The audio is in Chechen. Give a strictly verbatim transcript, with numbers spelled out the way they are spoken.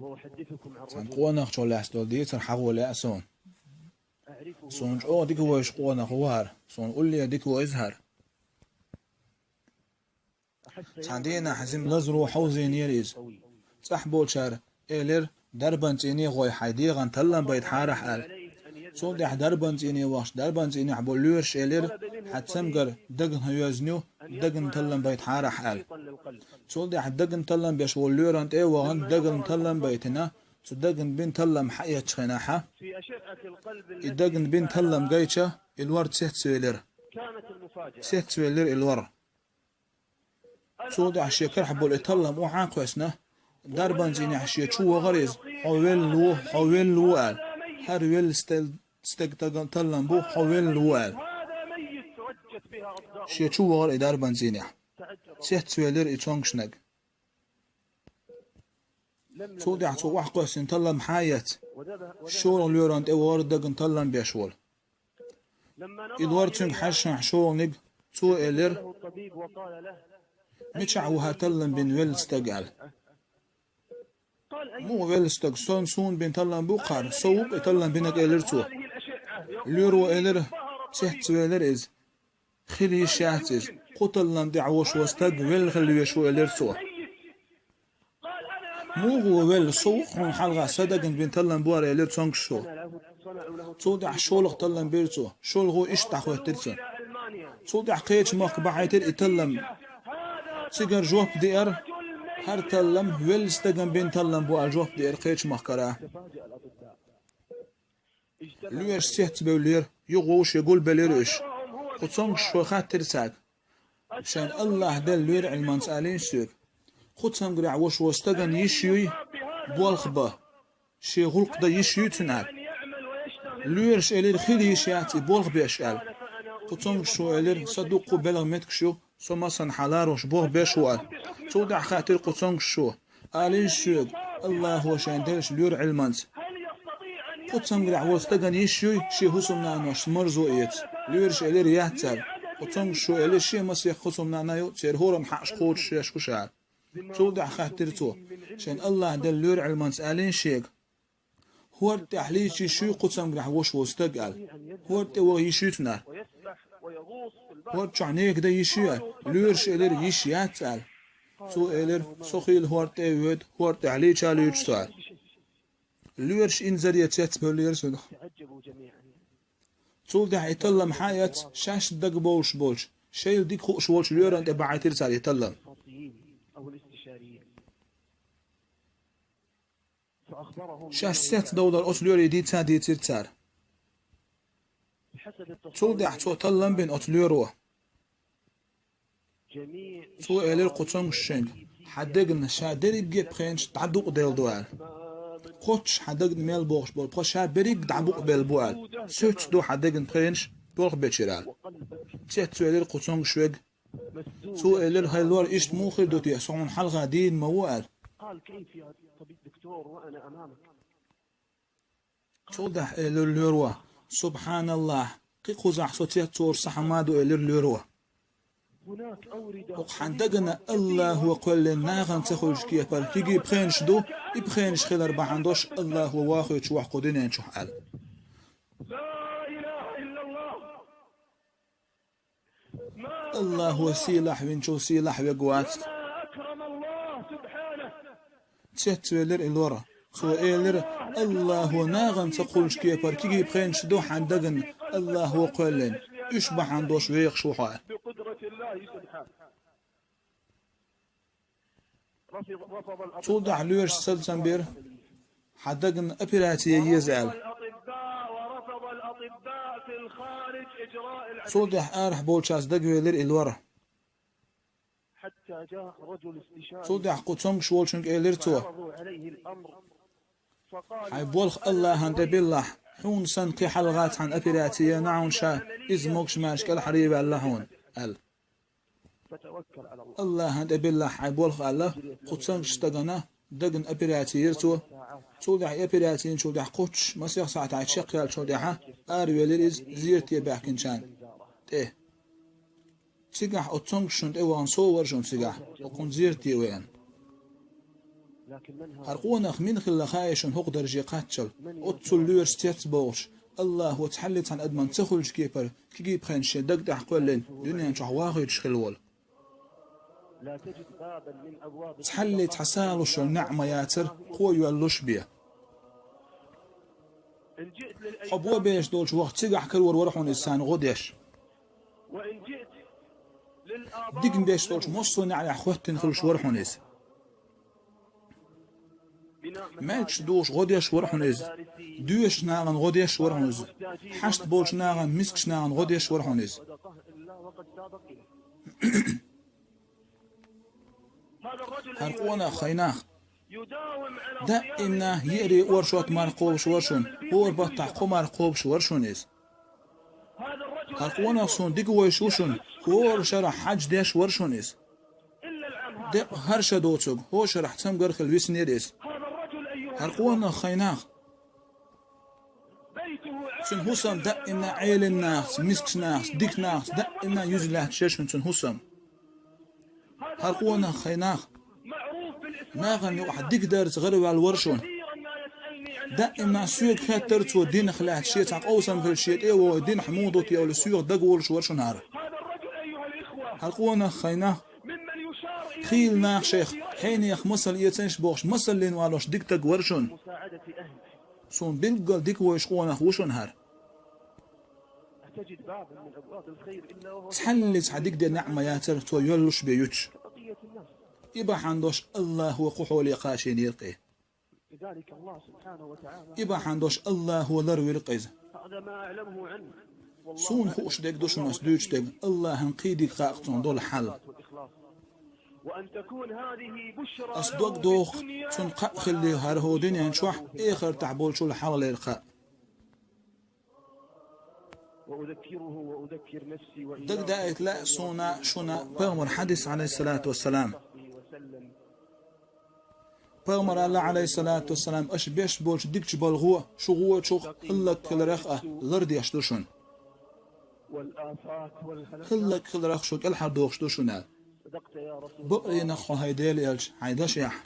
Цхьана къонахчо лаьцна долу дийцар хьахо лаьа суна. Суна чӀогӀа дика вевзаш къонах ву хӀара. Суна уллера дика ву иза хӀара. Цхьана дийнахь жима лазаро хьовзийнера иза. ЦӀахь болчара элира: «Дарбан цӀийне гӀой, хьайн дегӀан таллам байтахьара», — аьлла. Цул тӀаьхьа дарбан цӀийне вахча, дарбан цӀийнехь болу лоьраша элира: «Хьан цамгар дагна хьан йоьзна ю, дагна таллам байтахьара», — аьлла. Цул тӀаьхьа дагна таллам беш волу лоьран тӀе а вахана, дагна таллам байтина, цу дагна бина таллам хьаэцча хенахьа, и дагна бина таллам гайча, и лор цецвелира. Цецвелира и лор. Цул тӀаьхьа шен карахь болу и таллам охьа а кхоьссина, дарбан цӀийнехь шен чу вахара иза: «Хьо велла ву, хьо велла ву», — аьлла. ХӀара велла стаг, стаг таган таллам бу: «Хьо велла ву», — аьлла. Шен чу вахара и дарбан цӀийнехь. Цецвелира и цомгушнаг. Цул тӀаьхьа цо охьакхоьссина таллам хьаэцна, шолгӀа лоьран тӀе вахара дагна таллам беш волу. И лор цуьнга хьаьжча шолгӀаниг, цо элира: «Мичахь ву хӀара таллам бина велла стаг?» — аьлла. «Муха велла стаг? Со, суна бина таллам бу-кх хӀара, со ву-кх и таллам бинарг», — элира цо. Лоьро элира, цецвелира иза. «Хила йиш яц иза. Кху таллам тӀехь волуш волу стаг велла хила везаш ву», — элира цо. «Муха ву велла? Со ву-кх хьуна хьалха, сан дагна бина таллам бу хӀара», — элира цомгушчо. Цул тӀаьхьа шолгӀа таллам бира цо, шолгӀа иштта дӀахӀоьттира цунна. Цул тӀаьхьа кхечу махка бахьийтира и таллам. Цигара жоп деара: «ХӀара таллам велла стагана бина таллам бу», — аьлла жоп деара кхечу махкара. Лоьраша цецбевллера, юха вовшех гулбеллера уьш. Кху цомгушчо хаьттира цаьрга: «Шайн АллахӀ делла лоьра Ӏилманца алийша соьга, кху цамгарехь волуш волу стагана йиш юй болх бан? Шен гӀуллакх дан йиш юй цуьнан?» — аьлла. Лоьраша элира: «Хила йиш яц и болх беш», — аьлла. Кху цомгушчо элира: «Сан дуккха а белхан меттигаш ю, со массанхьа ларош болх беш ву», — аьлла. Цул тӀаьхьа хаьттира кху цомгушчо: «Алийша соьга, АллахӀо шайн деллачу лоьра Ӏилманца, кху цамгарехь волу стагана йиш юй шен хӀусамнаношца марзо эца?» Лоьраша элира: «Яц», — аьлла. Кху цомгушчо элира: «Шен масех хӀусамнана ю, церан хӀораммо хьаъаш кхочуш шаьш гуш», — аьлла. Цул тӀаьхьа хаьттира цо: «Шайн АллахӀ делла лоьра Ӏилманца алийша шега, хӀорда тӀехь лийча йиш юй кху цамгарехь волуш волу стаг?» — аьлла. «ХӀорда тӀе ваха йиш юй цуьнан?» «ХӀорда чохь нега дан йиш юй», — аьлла. Лоьраша элира: «Йиш яц», — аьлла. Цо элира: «Со хийла хӀорда тӀе а воьду, хӀорда тӀехь лийча а луьйчу со», — аьлла. Лоьраша инзаре цецбевллера цунах. Цул тӀаьхьа и таллам хьаэцна, шаьш дагабовлуш болчу, шайла дика хууш волчу лоьрана тӀе бахьийтира цара и таллам. Шаьш цецдовлар оцу лоьре дийца а дийцира цара. Цул тӀаьхьа цо таллам бина оцу лоьро. Цо элира кху цомгушчуьнга: «Хьан дегна ша дерриге а пхенаш дӀадукъаделла ду», — аьлла. «Кхоччуш хьан дегна мел бохуш болу пха ша берриг а дӀабукъабелла бу», — аьлла. «Суьртца ду хьан дегна пхенаш болх бечуьра», — аьлла. Цецвелира кху цомгуш верг. Цо элира: «ХӀай лор, иштта муха хир ду те, со хьуна хьалха дийна ма ву», — аьлла. Цул тӀаьхьа элира лоьро: «СубхьаналлахӀ, кхин кхузахь со цецвалуш сан хӀума ду», — элира лоьро. «ХӀокху хьан дагна АллахӀо кхоьллина нахана ца хуьлучу кепара кегий пхенаш ду, и пхенаш хилар бахьана долуш АллахӀо вохуьйтуш ву хьо кху дуьнен чохь», — аьлла. АллахӀо сийлахь винчул сийлахь верг вац. Цецвелира и лор. Цо элира: «АллахӀо нахана ца кхуллучу кепара кегий пхенаш ду хьан дагна АллахӀо кхоьллина. Уьш бахьана долуш вехаш ву хьо». Цул тӀаьхьа лоьраша салцам бира, хьан дагна операци е еза аьлла. Цул тӀаьхьа арахь болчаьрца дагавелира и лор. Цул тӀаьхьа кху цомгуш волчуьнга элира цо: «Хьайн болх АллахӀана тӀе биллахь, хьуна санна кхин хьалха цхьана операци ян хьуна ша, иза могуш-маьрша кӀелхьарваьлла хьуна», — аьлла. «АллахӀана тӀе биллахь хьайн болх», — аьлла, кху цомгуш стагана дагна операци йира цо. Цул тӀаьхьа и операци йинчул тӀаьхьа кхоччуш масех сахьтехь чекхъяьллачул тӀаьхьа аравелира иза зерате баьхкинчарна тӀе. Цигахь оцу цомгушна тӀе вахана сов вара шуна цигахь, хӀокхунна зерате веана. ХӀара къонах мила хилла хаьий шуна хӀокху дарже кхаччалц? Оццул лоьраш цецбохуш, Аллахо цхьаллица цхьана адаман ца хуьлучу кепара, кегий пхенаш шен даг тӀехь кхоьллина, дуьнен чохь вахийтуш хилла волу. Цхьаллица цхьа сагӀа луш йолу неӀ ма яцара, кхо йоьллуш бен. Хьо бо беш долчу вахча цигахь карор вара хьуна иза царна гӀо деш. Дика деш долчу массо а неӀарехь хӀоьттина хуьлуш вара хьуна иза. Маьждигаш духуш гӀо деш вара хьуна иза. Доьшучу нахана гӀо деш вара хьуна иза. Хьашт болчу нахана, мискачу нахана гӀо деш вара хьуна иза. ХӀара къонах хьайнах. Даимна еарий оршот мара кхобуш вара шуна, хӀора баттахь кхо мара кхобуш вара шуна иза. ХӀара къонах суна дика вевзаш ву шуна, хӀора шарахь хьаьж деш вара шуна иза. Декъа хӀара ша доцург, хӀора шарахь цамгар хилла виснера иза. ХӀара къонах хьайнах. Цуьнан хӀусам даимна Ӏелин нахаца, мискачу нахаца, дика нахаца, даимна юьззина лаьтташ яра шуна цуьнан хӀусам. ХӀара къонах хьайнах. Нахана юкъахь дика дарца гӀараваьлла вара шуна. Даимна соьга хеттара цо динах лаьцна, шен цхьа къовсам хилча шен тӀе а вогӀий, динах муха ду те олий, соьгахь дага волуш вара шуна хӀара. ХӀара къонах хьайнах. Хийла нах шайх, хьенех масал эцийша бохуш, масаллина валош дика стаг вара шуна. Суна билггал дика вевзаш къонах ву шуна хӀара. Цхьаллица цхьа дика ден неӀ ма яцара, цо йоьллуш бен юьтуш. И бахьана долуш Аллахо кху хьоле кхачийнера-кх и. И бахьана долуш Аллахо ларвира-кх иза. Суна хууш дерг ду шуна ас дуьйцуш дерг, Аллахьан кхидерг хаьа-кх цунна долу хьал. Ас дог доху, цунна кхаъ хилла хӀара хӀокху дуьнен чохь, эхартахь болчул хьалхалера кхаъ. Дагадаийта лаьа суна шуна пайхамаран хьадис, Ӏалайхиссалату вассалам. Пайхамара аьлла, Ӏалайхиссалату вассалам, аша беш болчу дикачу балхо шу гӀочух хӀаллакьхиларх а лардеш ду шуна. ХӀаллакьхиларх шу кӀелхьардохуш ду шуна аьлла. Бакъ дийна-кх хьо, хӀай Делан элча, хьайн дашехь.